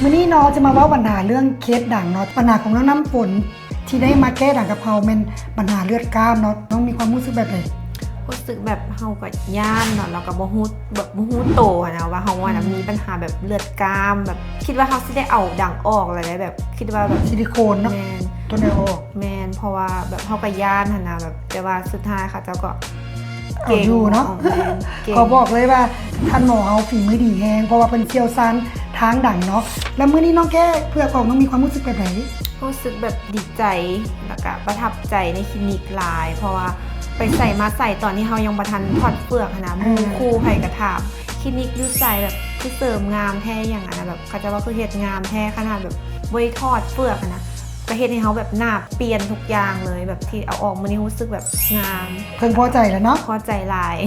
ມື້ນີ້ເນາະ ຈະມາເວົ້າບັນຫາເລື່ອງເຄສດັງເນາະ ບັນຫາຂອງນ້ອງນ້ຳຝົນທີ່ໄດ້ມາແກ້ດັງກັບເຮົາ ແມ່ນບັນຫາເລືອດກ້າມເນາະ. ນ້ອງມີຄວາມຮູ້ສຶກແບບໃດ? ຮູ້ສຶກແບບເຮົາກໍຢ້ານເນາະ ແລ້ວກໍບໍ່ຮູ້ ແບບບໍ່ຮູ້ໂຕຫັ້ນນະ ວ່າເຮົາຫັ້ນນະ ອືມ ມີບັນຫາແບບເລືອດກ້າມ ແບບຄິດວ່າເຮົາຊິໄດ້ເອົາດັງອອກແລ້ວເດ້ ແບບຄິດວ່າແບບ ຊິລິໂຄນເນາະ. ແມ່ນ ຕົວໃດອອກ? ແມ່ນ ເພາະວ່າແບບເຮົາກໍຢ້ານຫັ້ນນະ ແບບ ແຕ່ວ່າສຸດທ້າຍເຂົາເຈົ້າກໍ ເອົາຢູ່ເນາະ. ເກັ່ງ ເກັ່ງ ຂໍບອກເລີຍວ່າທ່ານໝໍເຮົາຝີມືດີແຮງ ເພາະວ່າເພິ່ນຊ່ຽວຊານທາງດັງເນາະ. ແລ້ວມື້ນີ້ນ້ອງແກ້ເຜືອກອອກ ນ້ອງມີຄວາມຮູ້ສຶກແບບໃດ? ຮູ້ສຶກແບບດີໃຈ ແລ້ວກະປະທັບໃຈໃນຄລີນິກຫຼາຍ ເພາະວ່າໄປໃສມາໃສ ຕອນທີ່ເຮົາຍັງບໍ່ທັນຖອດເຝືອອກຫັ້ນນະ ໝູ່ ອືມ ຄູ່ໃຜກໍຖາມ ຄລີນິກຢູ່ໃສ ແບບຄືເສີມງາມແທ້ຫຍັງຫັ້ນນະ ແບບເຂົາເຈົ້າວ່າຄືເຮັດງາມແທ້ ຂະໜາດແບບບໍ່ໄດ້ຖອດເຝືອກຫັ້ນນະ ກໍເຮັດໃຫ້ເຮົາແບບໜ້າປ່ຽນທຸກຢ່າງເລີຍ ແບບທີ່ເອົາອອກມື້ນີ້ຮູ້ສຶກແບບງາມ. ເພິ່ງພໍໃຈແລ້ວເນາະ? ພໍໃຈຫຼາຍ.